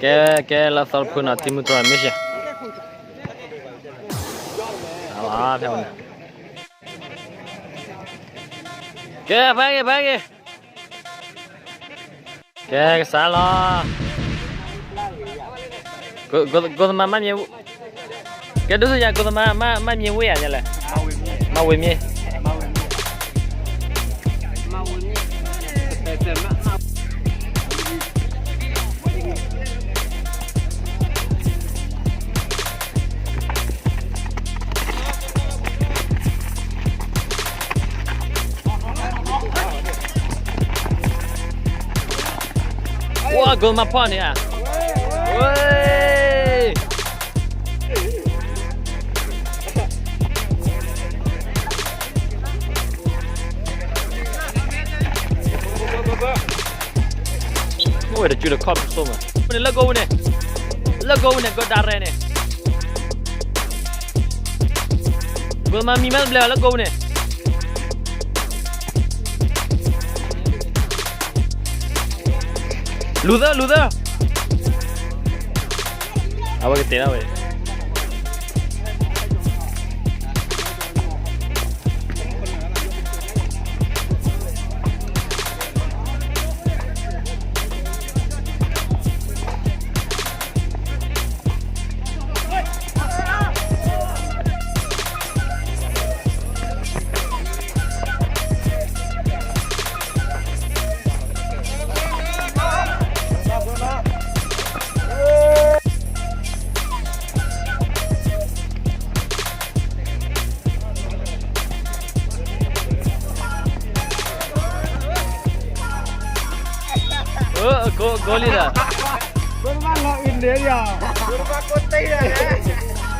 ကဲ ကဲ လၢသီတဖုနီၤ တံၤမုၢ်တြီၢ်မ့ၢ်ရှဲ, ဖဲန့ၣ်, ကဲ ဖဲဂ့ၤ ဖဲဂ့ၤ, ကဲ ကစၢ်လီၤ, ကိသမါမ့ၢ်, ကဲ ဒိၣ်စိယၤ ကိသမါ မ့ၢ်မ့ၢ်ဝ့ၢ်ဧါလဲၣ်, မ့ၢ်ဝ့ၢ်မ့ၢ် ဝါ ကိသမါဖီၣ်န့ၣ်ဧါ, ဝဲ အိၣ်ဝဲတကၠူတခီၣ်ပစိမး, န့ၣ်လၢကိးဝူန့ၣ်, လၢကိးဝူန့ၣ် ကိးဒၣ်ရဲၣ်န့ၣ်, ကိသမါမံမ့ၢ်တဘျဲၣ်လၢကိးဝူန့ၣ် လူၤသၢ လူၤသၢ, အဝဲကတဲဒၣ်ဝဲ ကိးလံဒီး,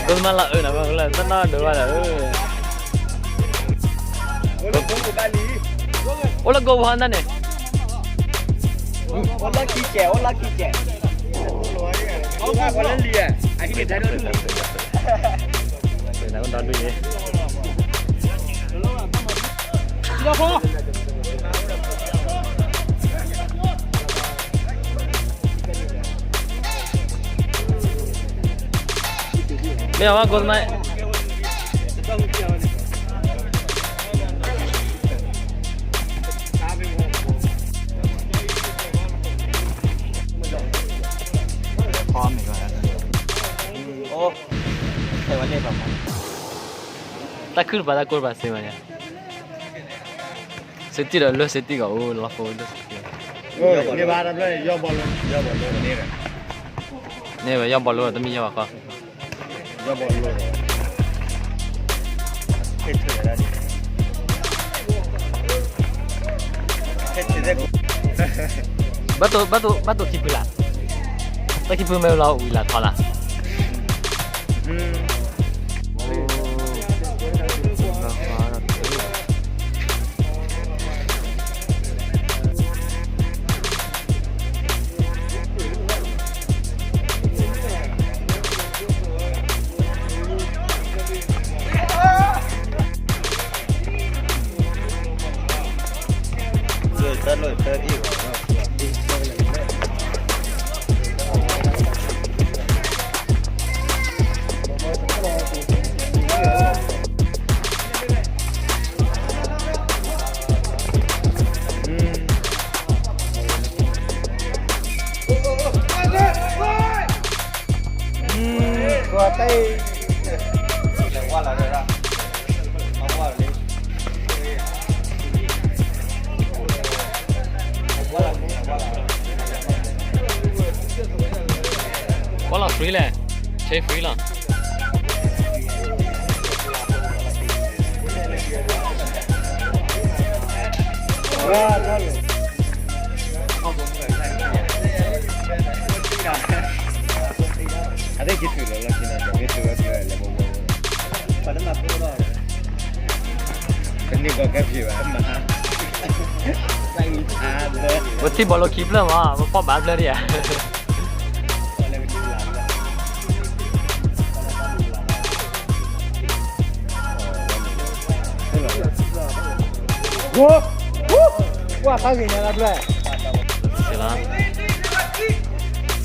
ကိသမါလီၤအၢနီၤ တၢ်နီၢ်ဒိးဘၣ်ဒီး, အိၣ်လၢကိးဝူဟီၣ်န့ၣ်, အိၣ်လၢခံကဲး အိၣ်လၢခံကဲး, အိၣ်လၢလံာ်, အဟံၣ်န့ၣ်တဲဒိၣ်လံ ဒီဒူၣ်ယဲ, မ့ၢ်အဝဲကိးသမား တၢ်ခုၣ်တပၤ တၢ်ကိၢ်တပၤစ့မးညါ, စ့တံၢ်ဒီးလၢစ့တံၢ်ကီးအိၣ်လီၤဖိဒိၣ်စ့တံၢ်, န့ၣ်ဝဲယီၢ်ဘီလိ တမ့ၢ်ယီၢ်ဘီဃီ, ယီၢ်ဘီလိဒီး ဘၣ်တိၢ် ဘၣ်တိၢ်ခံဖုလၢ်, တၢ်ခံဖုမ့ၢ်လီၤဝံၤလၢ်ထီလၢ် ပှၤလီၤ free လဲၣ်, ဆ့ free လီၤ. ပထံၣ်ဘီလိခံဖျၢၣ်မး, ပဖီၣ်ဘၣ်ဖျၢၣ်ဒံးဧါ. ဝိုး, ဝိုး, ဝါဖးဂ့ၤညါလၢဘျဲၣ်, ကလါ,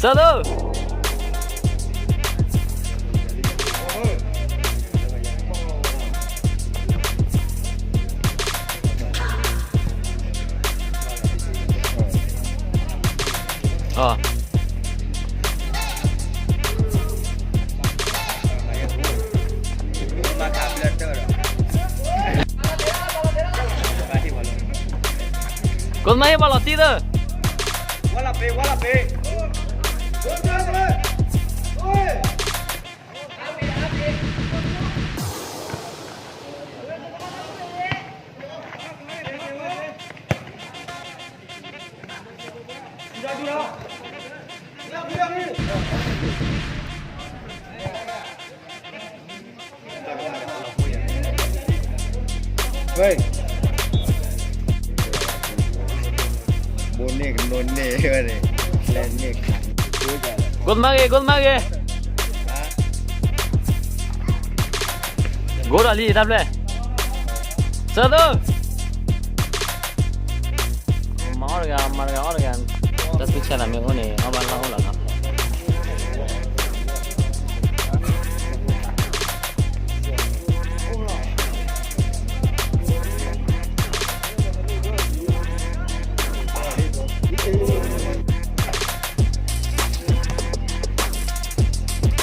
ဆၢဒိၣ်, အီၤ ကိးမးဟ့ၣ်ပှၤလီၤတံၢ်သၢ, ဝဲလီၤပ့ၤ, ဝဲလီၤပ့ၤ. ကိးမးဂ့ၤ, ကိးမးဂ့ၤ, ကိးဒီးလံတၢ်ဖျဲၣ်, ဆၢဒိၣ်. မၤအီၣ်တဂၤ, မၤတဂၤအီၣ်တဂၤ, တၢ်သူၣ်ဆါသးမ့ၢ်အိၣ်န့ၣ် အီၣ်ဘၣ်လၢအအိၣ်လီၤနီ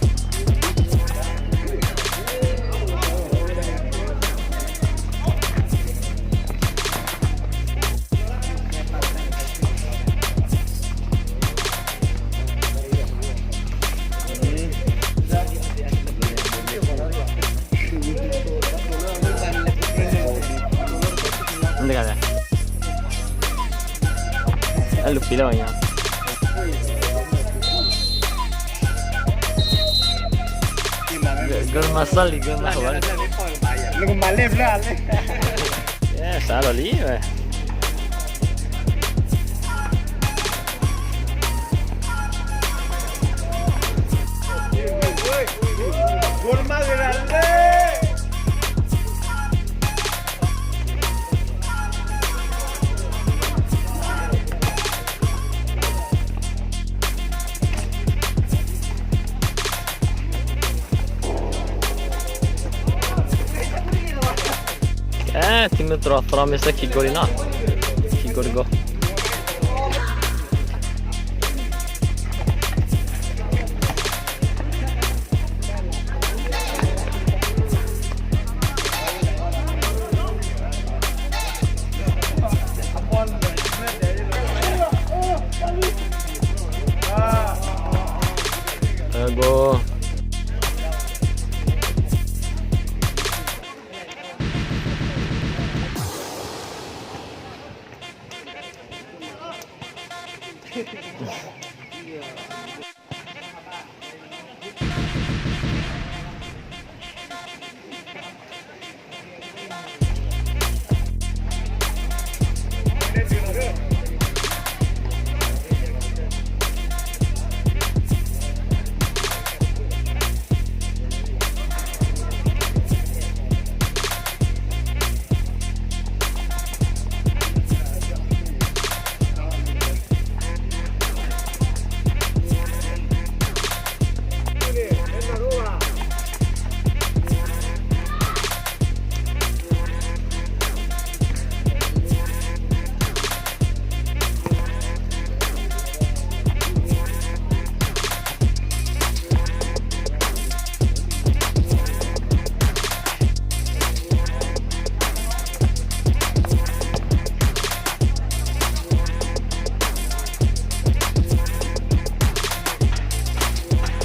ၤ. မ့ၢ်တဂၤလဲၣ်, အဲၣ်လူၤဖံးလၢအီၤညါ, ဂၢၢ်မၤစၢ်လံ, ဂၢၢ်မၤဟိဝဲ, နကမၤလဲၣ်ဖျၢၣ်လဲၣ်, စးဒီးလံဝဲ. အဲ ထံမ့ၢ်တြီသြီမ့ၢ်စၢ်ခံကိးလံနီၤ, ခံကိးတကိး.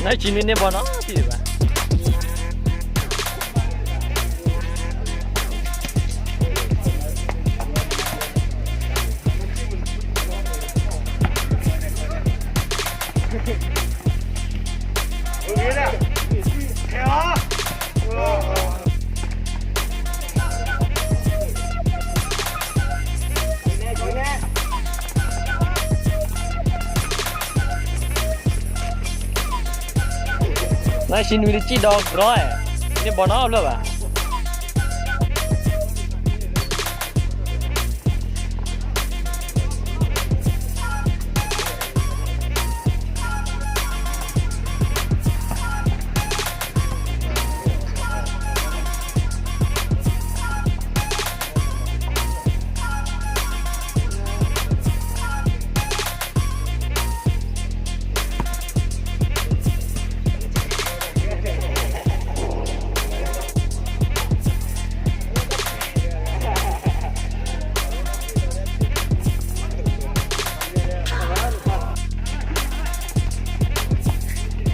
အဂီၢ် နကံန့ၣ်န့ၢ်ဘီနီတံၢ်ဘၣ်. အ အဆံနွံတကံၢ်ဒီးကရီ, န့ၣ်ဘီနီတဖျၢၣ်ဘၣ်.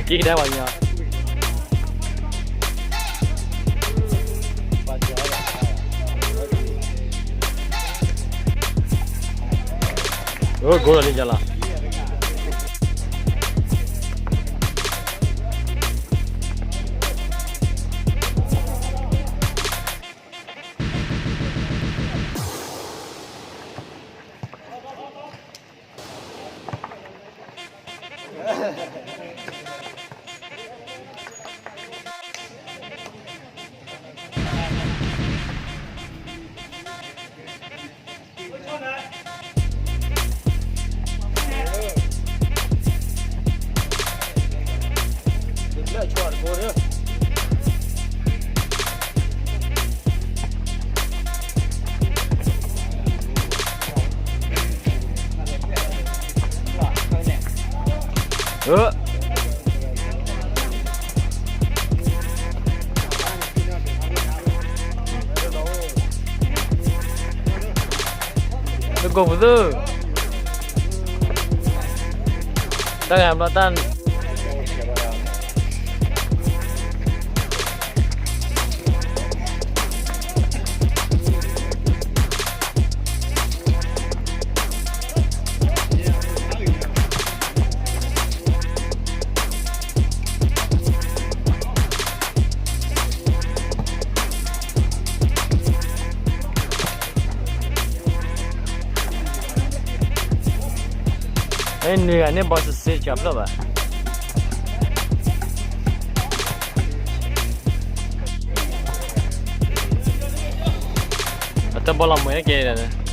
ကံၣ်ကဒါဝဲညီ, အိၣ် ကိးလီၤလံယလီၤ. လၢကိးပူၤသု, တၢ်ဂၤဘျီတၢ် နွံဂၤန့ၣ် ဘီစစ့ကၠီဖျၢၣ်ဘၣ်. အတဘီလီၤမှဲၤကဲဒီး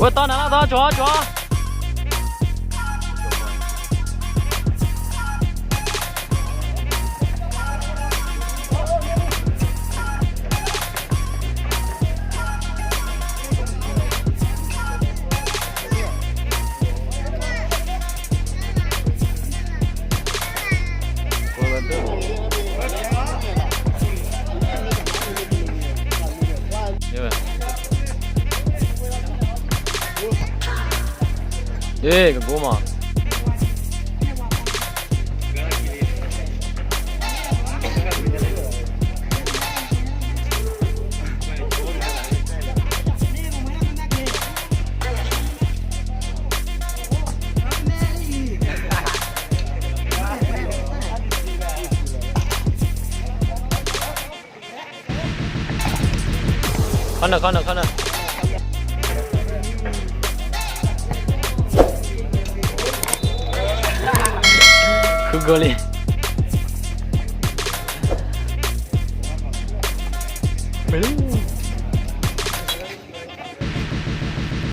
ဝဲတီနၤလၢတီကၠီကၠီ ကကိမး ခီနၢ် ခီနၢ် ခီနၢ် ဃုကီၤလံ မ့ၢ်လံ